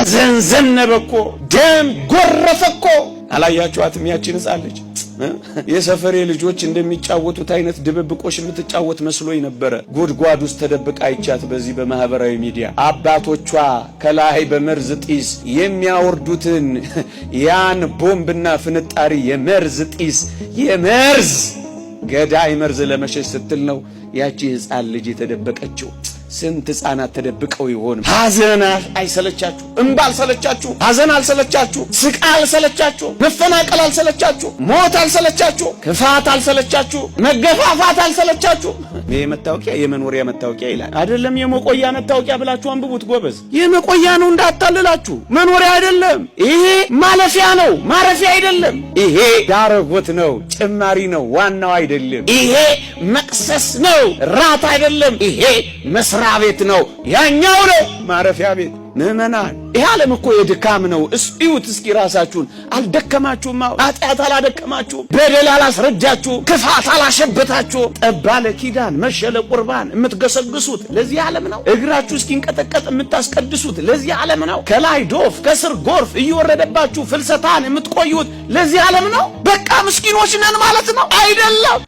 ሐዘን ዘነበ እኮ፣ ደም ጎረፈ እኮ። አላያችኋትም ያችን ሕፃን ልጅ? የሰፈሬ ልጆች እንደሚጫወቱት አይነት ድብብቆሽ የምትጫወት መስሎኝ ነበረ። ጉድጓድ ውስጥ ተደብቃ አይቻት በዚህ በማህበራዊ ሚዲያ። አባቶቿ ከላይ በመርዝ ጢስ የሚያወርዱትን ያን ቦምብና ፍንጣሪ፣ የመርዝ ጢስ፣ የመርዝ ገዳይ መርዝ ለመሸሽ ስትል ነው ያቺ ሕፃን ልጅ የተደበቀችው። ስንት ሕፃናት ተደብቀው ይሆን? ሐዘን አይሰለቻችሁ? እምባ አልሰለቻችሁ? ሐዘን አልሰለቻችሁ? ስቃይ አልሰለቻችሁ? መፈናቀል አልሰለቻችሁ? ሞት አልሰለቻችሁ? ክፋት አልሰለቻችሁ? መገፋፋት አልሰለቻችሁ? ይህ መታወቂያ የመኖሪያ መታወቂያ ይላል አይደለም? የመቆያ መታወቂያ ብላችሁ አንብቡት ጎበዝ። የመቆያ ነው እንዳታልላችሁ፣ መኖሪያ አይደለም። ይሄ ማለፊያ ነው፣ ማረፊያ አይደለም። ይሄ ዳረጎት ነው፣ ጭማሪ ነው፣ ዋናው አይደለም። ይሄ መቅሰስ ነው፣ ራት አይደለም። ይሄ መስሪያ ቤት ነው፣ ያኛው ነው ማረፊያ ቤት። ምዕመናን፣ ይህ ዓለም እኮ የድካም ነው። እዩት እስኪ ራሳችሁን። አልደከማችሁም? ኃጢአት አላደከማችሁም? በደል አላስረጃችሁም? ክፋት አላሸበታችሁም? ጠባለ ኪዳን መሸለ ቁርባን የምትገሰግሱት ለዚህ ዓለም ነው። እግራችሁ እስኪንቀጠቀጥ የምታስቀድሱት ለዚህ ዓለም ነው። ከላይ ዶፍ ከስር ጎርፍ እየወረደባችሁ ፍልሰታን የምትቆዩት ለዚህ ዓለም ነው። በቃ ምስኪኖች ነን ማለት ነው አይደለም።